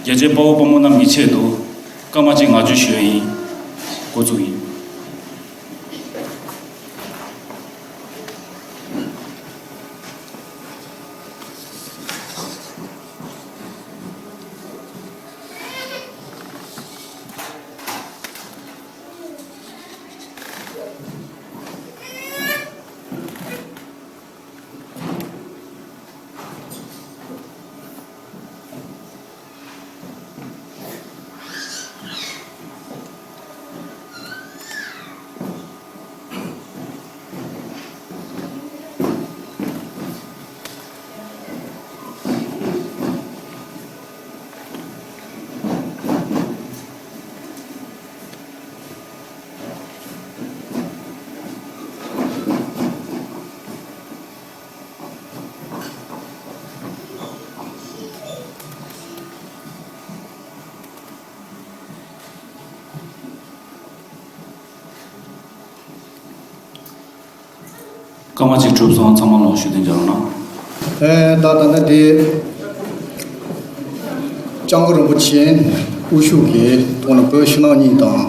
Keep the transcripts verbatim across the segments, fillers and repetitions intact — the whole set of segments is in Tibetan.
རྒྱལ་གཅེས་དཔའ་བོ་དཔའ་མོ་རྣམས་ཀྱི་ཆེད་དུ་སྐར་མ་གཅིག་ངག་བརྗོད་ཞུ་ཡ་ཡིན། འགོ་ཚུགས་ཡིན། སྐར་མ་གཅིག་གྲུབ་སོང་། ཚང་མ་ལོངས་ཞུ་དོན་རྒྱག་རོགས་གནང་། ཨེ་ད་ད་ལྟ་དེ་སྐྱབས་མགོན་རིན་པོ་ཆེ་དབུ་བཞུགས་ཀྱི་ཐོག་ནས་བོད་ཕྱི་ནང་གཉིས་དང་།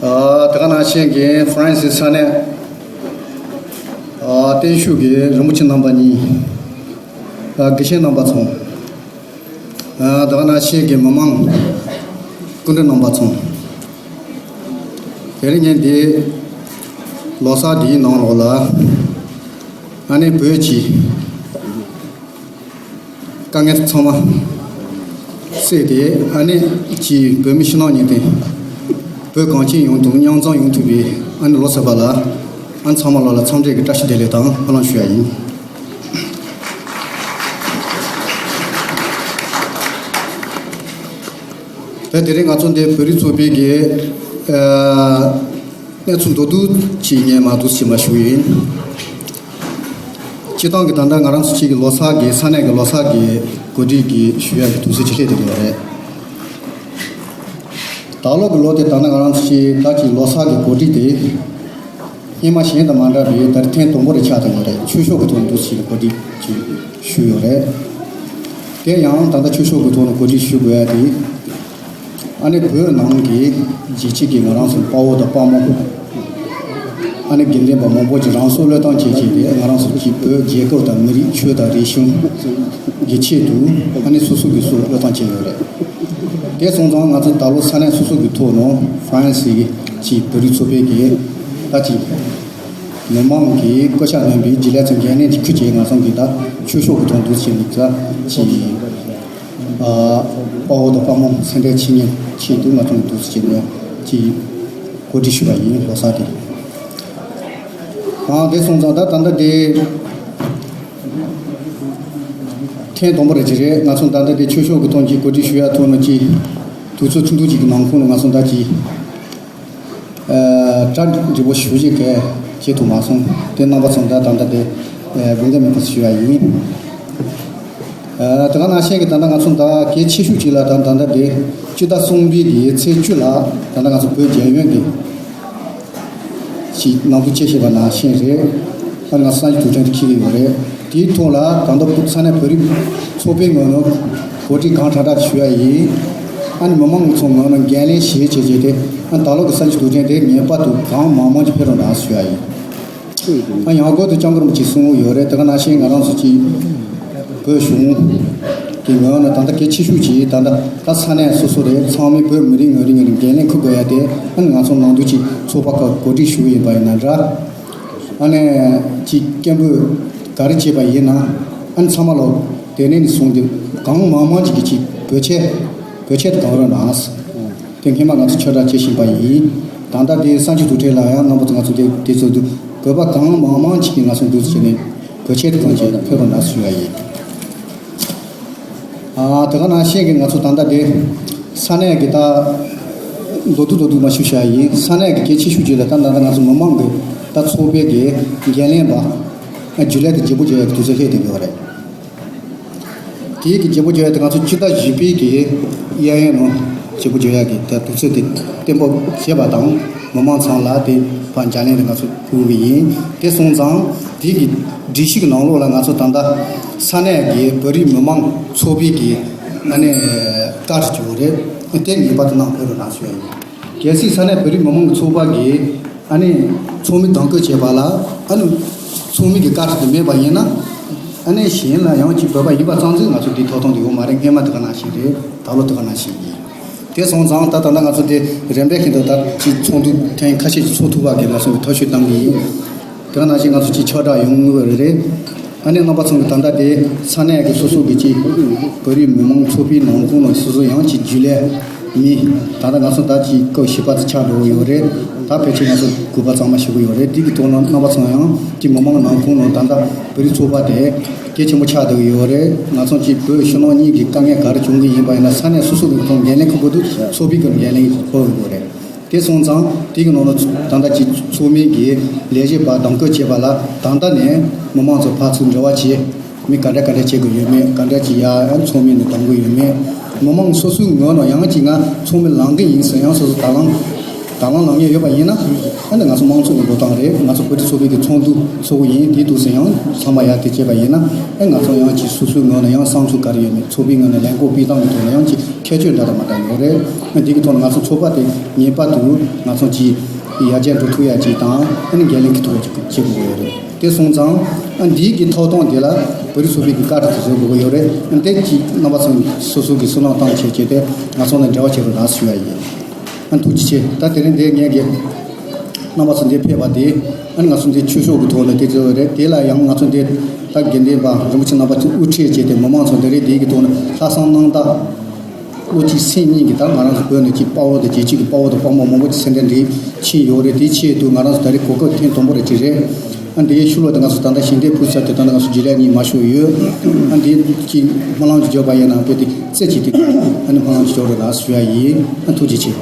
ཨ་དེ་ག་ནང་བཞིན་གྱི་ཧྥ་རན་སི་ས་གནས་ཨ་བརྟན་བཞུགས་ཀྱི་རིན་པོ་ཆེ་རྣམ་པ་གཉིས། ཨ་དགེ་བཤེས་རྣམ་པ་ཚོ། ཨ་དེ་ག་ནང་བཞིན་གྱི་མི་མང་སྐུ་མགྲོན་རྣམ་པ་ཚོ། དེ་རིང་ངས་འདི་ལོ་གསར་འདིའི་ནང་ལོགས་ལ་ཨ་ནི་བོད་ཀྱི་དཀའ་ངལ་ཚང་མ་སེལ་ཏེ། ཨ་ནི་ཀྱི་བོད་མི་ཕྱི་ནང་གཉིས་ཏེ་བོད་གངས་ཅན་ཡོང་ཐུབ། མཉམ་འཛོམས་ཡོང་ཐུབ་པའི་ཨ་ནི་ལོ་གསར་པ་ལ་ཨ་ནི་ཚང་མ་ལོ་ལ་འཚམས་འདྲི་གི་བཀྲ་ཤིས་བདེ་ལེགས་དང་སྨོན་ལམ་ཞུ་ཡ་ཡིན། ད་དེ་རིང་ང་ཚོ་འདི་བོད་རིགས་ཚོགས་པའི་གི་ཨ་གནས་ཚུལ་མདོར་བསྡུས་ཅིག་ངས་མར་འདུག་སེ་མར་ཞུ་ཡིན། སྤྱིར་བཏང་གི་ད་ལྟ་ང་རང་ཚོ་གཅིག་གི་ལོ་གསར་གི་ས་གནས་ཀྱི་ལོ་གསར་གྱི་གོ་སྒྲིག་གི་ཞུ་ཡ་གི་དུས་ཚོད་ཅིག་སླེབས་བསྡད་ཡོད་རེད། ད་ལོ་གི་ལོ་དེ་ད་ལྟ་ང་རང་ཚོ་གཅིག་ད་ཅིག་ལོ་གསར་གྱི་གོ་སྒྲིག་དེ་སྔོན་མ་གཞན་དང་མ་འདྲ་བའི་ད་རེས་ཐེངས་དང་པོ་རེ་ཆགས་བསྡད་ཡོད་རེད། ཆོས་ཕྱོགས་ཀྱི་ཐོག་ནས་འདུག་སེ་གོ་སྒྲིག་ཅིག་ཞུས་ཡོད་རེད། དེ་ཡང་ད་ལྟ་ཆོས་ཕྱོགས་ཀྱི་ཐོག་ནས་གོ་སྒྲིག་ཞུ་དགོས་ཡ་དེ། ཨ་ནི་བོད་ནང་གི་རྒྱལ་སྤྱི་གི་ང་རང་ཚོ་དཔའ་བོ་དང་དཔའ་མོ། ཨ་ནི་དགེ་ལྡན་པ་མང་པོ་ཅིག་རང་སྲོག་བློས་བཏང་བྱས་བྱས་ཏེ་ང་རང་ཚོ་གི་བོད་རྒྱལ་ཁབ་དང་མི་རིགས་ཆོས་དང་རིག་གཞུང་གི་ཆེད་དུ་ཨ་ནི་སོ་སོ་གི་སྲོག་བློས་བཏང་བྱས་ཡོད་རེད། དེ་སོང་ཙང་ང་ཚོ་ད་ལོ་ས་གནས་སོ་སོ་གི་ཐོག་ནང་ཧྥ་རན་སི་གི་བོད་རིགས་ཚོགས་པའི་གི་ད་ཅིག་མི་མང་གི་སྐུ་ཕྱྭ་རྣམ་པའི་རྗེས་ལས་ཚོ་འགན་ལེན་གྱི་ཁུར་གྱིས་ང་ཚོ་གི་ད་ཆོས་ཕྱོགས་ཀྱི་ཐོག་འདུག་བྱས་ནས་ད་ཅིག་ཨ་དཔའ་བོ་དང་དཔའ་མོ་སེམས་ཁྲལ་བྱེད་མཁན་ཆེད་དུ་ང་ཚོ་འདུག་སེ་བྱས་ནས་ཀྱི་གོ་སྒྲིག་ཞུས་པ་ཡིན། ལོ་གསར་དེ། ཨ་དེ་སོང་ཙང་ད་ད་ལྟ་དེ་ཐེངས་དང་པོ་རེད་ཅི་རེད། ང་ཚོ་ད་ལྟ་དེ་ཆོས་ཕྱོགས་ཀྱི་ཐོག་ཀྱི་གོ་སྒྲིག་ཞུ་ཡ་ཐོག་ནས་ཀྱི་དུས་ཚོད་ཐུང་ཐུང་ཅིག་གི་ནང་ཁོངས་ནས་ང་ཚོ་ད་ཀྱི་གྲ་འགྲིག་པོ་ཞུ་ཅིག་གི་བྱེད་ཐུབ་མ་སོང་། དེ་རྣམ་པ་ཚོ་ད་ད་ལྟ་དེ་དགོངས་འགལ་མེད་པ་ཞུ་ཡ་ཡིན། ཨ་དེ་ག་ནང་བཞིན་གྱི་ད་ལྟ་ང་ཚོ་ད་གལ་ཆེ་ཤོས་གཅིག་ལ་ད་ད་ལྟ་དེ་སྤྱི་ཟླ་གསུམ་པའི་གི་ཚེས་བཅུ་ལ་ད་ལྟ་ང་ཚོ་བོད་རྒྱལ་ཡོངས་ཀྱི་ཞིག་ནང་དུ་བཅད་བཞག་པ་ནང་བཞིན་རེད། ཨ་ང་ཚོ་གསར་འགྱུར་དུས་དྲན་དེ་འཁྱེར་གྱི་ཡོད་རེད། དེའི་ཐོག་ལ་ད་ལྟ་ས་གནས་བོད་རིགས་ཚོགས་པའི་ངོས་ནས་གོ་སྒྲིག་གང་དྲག་དྲག་ཞུ་ཡ་ཡིན། ཨ་ནི་མི་མང་ཚོ་ངོས་ནས་འགན་ལེན་བྱེད་བྱེད་བྱེད་དེ་ཨ་ད་ལོ་གི་གསར་འགྱུར་དུས་དྲན་དེ་ངེས་པར་དུ་གང་མང་མང་ཅིག་ཕེབས་རོགས་གནང་ཞུ་ཡ་ཡིན། ཨ་ཡང་སྒོ་དུ་སྐྱབས་མགོན་རིན་པོ་ཆེས་གསུངས་ཡོད་རེད། དེ་ག་ནང་བཞིན་ང་རང་ཚོ་གཅིག་བོད་གཞུང་གི་ངོས་ནས་ད་ལྟ་གལ་ཆེ་ཤོས་ཀྱི་ད་ལྟ་ད་ས་གནས་སོ་སོ་རེད། ཚང་མས་བོད་མི་རིགས་ངོས་རིང་ངོས་རིང་འགན་ལེན་འཁུར་དགོས་ཡ་དེ་ཨ་ནི་ང་ཚོ་ནང་དུ་གཅིག་ཚོགས་པ་ཁག་གོ་སྒྲིག་ཞུ་གི་ཡིན་པ་ཡིན་ན་འདྲ། ཨ་ནི་གཅིག་སྐད་འབོད་ག་རེ་བྱས་པ་ཡིན་ན་ཨ་ནི་ཚང་མ་ལོ་དེ་ནས་ནི་བཟུང་སྟེ་གང་མང་མང་ཅིག་གིས་གཅིག་བོད་ཆས་བོད་ཆས་དེ་གང་རུང་ནང་། དེ་སྔོན་མ་ང་ཚོ་ཆོས་གྲྭ་བཅས་བཞིན་པ་ཡིན། ད་ལྟ་དེ་གསར་འགྱུར་དུས་དྲན་ལ་ཡང་རྣམ་པ་ཚོ་ང་ཚོ་དེ་དེ་ཚོ་དུ་བོད་པ་གང་མང་མང་ཅིག་གིས་ང་ཚོ་འདུ་འཛོམས་བྱས་ནས་བོད་ཆས་དེ་གང་ཅིག་ཕེབས་རོགས་གནང་ཞུ་བ་ཡིན། ཨ་དེ་ག་ནང་བཞིན་གྱི་ང་ཚོ་ད་ལྟ་དེ་ས་གནས་ཀྱི་ད་མདོར་བསྡུས་མདོར་བསྡུས་མ་ཞུ་བྱ་ཡིན། ས་གནས་ཀྱི་གལ་ཆེ་ཤོས་ཅིག་ལ་ད་ད་ལྟ་ང་ཚོ་མི་མང་གི་ད་ཚོགས་པའི་གི་འགན་ལེན་པ་རྒྱུན་ལས་དེ་བརྗེ་པོ་བརྗེ་ཡག་གི་དུས་ཚོད་སླེབས་བསྡད་ཡོད་རེད། དེའི་གི་བརྗེ་པོ་བརྗེ་ཡ་དེ་ང་ཚོ་སྤྱི་ཟླ་བཞི་པའི་གི་གཡས་གཡོན་ནང་བརྗེ་པོ་བརྗེ་ཡ་གི་དེ་དུས་ཚོད་དེ་གཏན་འབེབས་བྱས་པ་དང་མི་མང་ཚང་ལ་དེ་ཕར་ལྗགས་ལན་དེ་ང་ཚོ་ཕུལ་གི་ཡིན། དེ་སོང་ཙང་དེའི་གི་སྒྲིག་གཞི་གི་ནང་ལོགས་ལ་ང་ཚོ་ད་ལྟ་ས་གནས་གི་བོད་རིགས་མི་མང་ཚོགས་པའི་གི་ ཨ་ནི་བཀའ་དྲིན་ཆེ་བོ་རེད། དེ་ངེས་པར་དུ་གནང་ཕེབས་རོགས་གནང་ཞུ་ཡ་ཡིན། གལ་སྲིད་ས་གནས་བོད་རིགས་མི་མང་གི་ཚོགས་པ་གིས་ཨ་ནི་ཚོགས་མི་གདམ་བསྐོ་བྱས་པ་ལ་ཨ་ནི་ཚོགས་མི་གི་བཀའ་དྲིན་དེ་མེད་པ་ཡིན་ན། ཨ་ནི་གཞན་ལ་ཡང་ཅིག་བོད་པ་ཡིན་པ་ཙམ་ཚོད་ང་ཚོ་འདི་ཐོབ་ཐང་དེ་ཡོད་མ་རེད། སྔོན་མ་དེ་ག་ནང་བཞིན་རེད། ད་ལོ་དེ་ག་ནང་བཞིན་ཡིན། དེ་སོང་ཙང་ད་ད་ལྟ་ང་ཚོ་དེ་རིམ་པས་ཤིན་ཏུ་ད་ཅིག་ཚོགས་འདུ་ཐེངས་ཁ་ཤས་ཅིག་ཚོགས་ཐུབ་པ་གི་ང་ཚོ་གི་ཐབས་ཤེས་གཏང་གི་ཡིན། དེ་ག་ནང་བཞིན་ང་ཚོ་ཅིག་ཕྱག་བསྒྲགས་ཡོང་གི་རེད། ཨ་ནི་རྣམ་པ་ཚོ་གི་ད་ལྟ་དེ་ས་གནས་ཀྱི་སོ་སོ་གི་ཅིག་བོད་རིགས་མི་མང་ཚོགས་པའི་ནང་ཁོངས་ནང་སོ་སོ་ཡང་ཅིག་རྒྱུས་ལས་མི། ད་ལྟ་ང་ཚོ་ད་ཅིག་སྐབས་བཞི་པ་དེ་ཆགས་འགྲོ་གི་ཡོད་རེད། ད་ཕལ་ཆེར་ང་ཚོ་དགུ་པ་གཙང་མ་ཞུ་གི་ཡོད་རེད། དེ་གི་ཐོག་ནང་རྣམ་པ་ཚོ་ཡང་ཅིག་མི་མང་ནང་ཁོངས་ནང་ད་ལྟ་བོད་རིགས་ཚོགས་པ་དེ་གལ་ཆེན་པོ་ཆགས་བསྡད་ཀྱི་ཡོད་རེད། ང་ཚོ་ཅིག་བོད་ཕྱི་ནང་གཉིས་ཀྱི་དཀའ་ངལ་ག་རེ་བྱུང་གི་ཡིན་པ་ཡིན་ན་ས་གནས་སོ་སོ་གི་ཐོག་འགན་ལེན་ཁུར་དགོས་འདུག་ཚོགས་པའི་སྐབས་འགན་ལེན་ཁུར་དགོས་རེད། དེ་སོང་ཙང་དེ་གི་ནང་ལ་ད་ལྟ་ཅིག་ཚོགས་མི་གི་ལས་བྱེད་པ་གདམ་བསྐོ་བྱས་པ་ལ་ད་ལྟ་ནས་མི་མང་ཚོ་ཕར་ཚུར་འབྲེལ་བ་བྱེད། མི་ག་འདྲ་ག་འདྲ་བྱེད་དགོས་ཡོད་མེད། ག་འདྲ་ཅིག་ཡ་ཚོགས་མི་ནས་གདམ་དགོས་ཡོད་མེད། མི་མང་སོ་སོའི་ངོས་ནས་ཡང་ཅིག་ང་ཚོགས་མི་ལངས་གི་ཡིན་ཟེར་ཡང་སོ་སོ་དང་བླངས་དང་བླངས་ལངས་མཁན་ཡོད་པ་ཡིན་ན། ཨ་ནི་ང་ཚོ་མང་ཚོགས་ཀྱི་འགྲོ་སྟངས་རེད། ང་ཚོ་བོད་རིགས་ཚོགས་པའི་གི་ཚོགས་འདུ་ཚོགས་པ་ཡིན་དེ་འདུག་ཟེར་ཡང་ཚང་མ་ཡར་དེ་བྱས་པ་ཡིན་ན། ཨ་ང་ཚོ་ཡང་ཅིག་སོ་སོའི་ངོས་ནས་ཡང་བསམ་ཚུལ་ག་རེ་ཡོད་མེད། ཚོགས་པའི་ངོས་ནས་ལས་འགུལ་སྤེལ་སྟངས་ཀྱི་ཐོག་ནས་ཡང་ཅིག་ཁྱད་ཆོས་འདྲ་དང་མ་འདྲ་ཡོད་རེད། ཨ་འདི་གི་ཐོག་ནས་ང་ཚོ་ཚོགས་པ་དེ་ངེས་པར་དུ་ང་ཚོ་ཅིག་ཡར་རྒྱས་འགྲོ་ཐུབ་ཡ་ཅིག་དང་། ཨ་ནི་འགན་ལེན་གྱི་ཐུབ་ཡ་ཅིག་བྱེད་དགོས་ཀྱི་ཡོད་རེད། དེ་སོང་ཙང་ཨ་འདིའི་གི་ཐོབ་ཐང་དེ་ལ་བོད་རིགས་ཚོགས་པའི་གི་བཀའ་དྲིན་དེ་བཟོ་དགོས་ཀྱི་ཡོད་རེད། ཨ་དེ་ཅིག་རྣམ་པ་ཚོ་སོ་སོ་གི་སུན་སྣང་བཏང་བྱས་བྱས་ཏེ་ང་ཚོ་ལ་འབྲེལ་བ་བྱེད་རོགས་གནང་ཞུ་ཡ་ཡིན། ཨ་ཐུགས་རྗེ་ཆེ། ད་དེ་རིང་འདིར་ངས་ཀྱི་རྣམ་པ་ཚོ་འདིར་ཕེབས་པ་དེ་ཨ་ནི་ང་ཚོ་འདི་ཆོས་ཕྱོགས་ཀྱི་ཐོག་ནས་དེ་ཚོ་རེད། དེ་ལ་ཡང་ང་ཚོ་འདི་ད་དགེ་འདུན་པ་རིན་པོ་ཆེ་རྣམ་པ་ཚོས་དབུ་ཁྲིད་བྱས་ཏེ་མི་མང་ཚོ་འདི་རེད། འདིའི་གི་ཐོག་ནས་ལྷག་བསམ་རྣམ་དག་བློ་གཅིག་སེམས་གཉིས་ཀྱིས་ད་ང་རང་ཚོ་བོད་ནས་ཅིག་དཔའ་བོ་དང་རྒྱལ་གཅེས་ཀྱི་དཔའ་བོ་དང་དཔའ་མོ་མང་པོ་ཅིག་སེམས་ཁྲལ་འདི་ཕྱིན་ཡོད་རེད། དེའི་ཆེད་དུ་ང་རང་ཚོ་ད་རེས་གོ་སྐབས་ཐེངས་དང་པོ་རེ་ཅིག་རེད། ཨ་འདིའི་ཤུལ་ལོགས་དེ་ང་ཚོ་ད་ལྟ་ཞལ་འདེབས་ཕུལ་ཚར་ཏེ་ད་ལྟ་ང་ཚོ་རྒྱུན་ལས་གཉིས་མ་ཞུགས་ཡོད། ཨ་འདི་ཅིག་སྨོན་ལམ་ཅིག་འཇོག་པ་ཡིན་ན་དཔེ་དེ་རྩེ་གཅིག་དེ་ཨ་ནི་སྨོན་ལམ་ཅིག་འཇོག་རོགས་ལ་ཞུ་ཡ་ཡིན། ཨ་ཐུགས་རྗེ་ཆེ།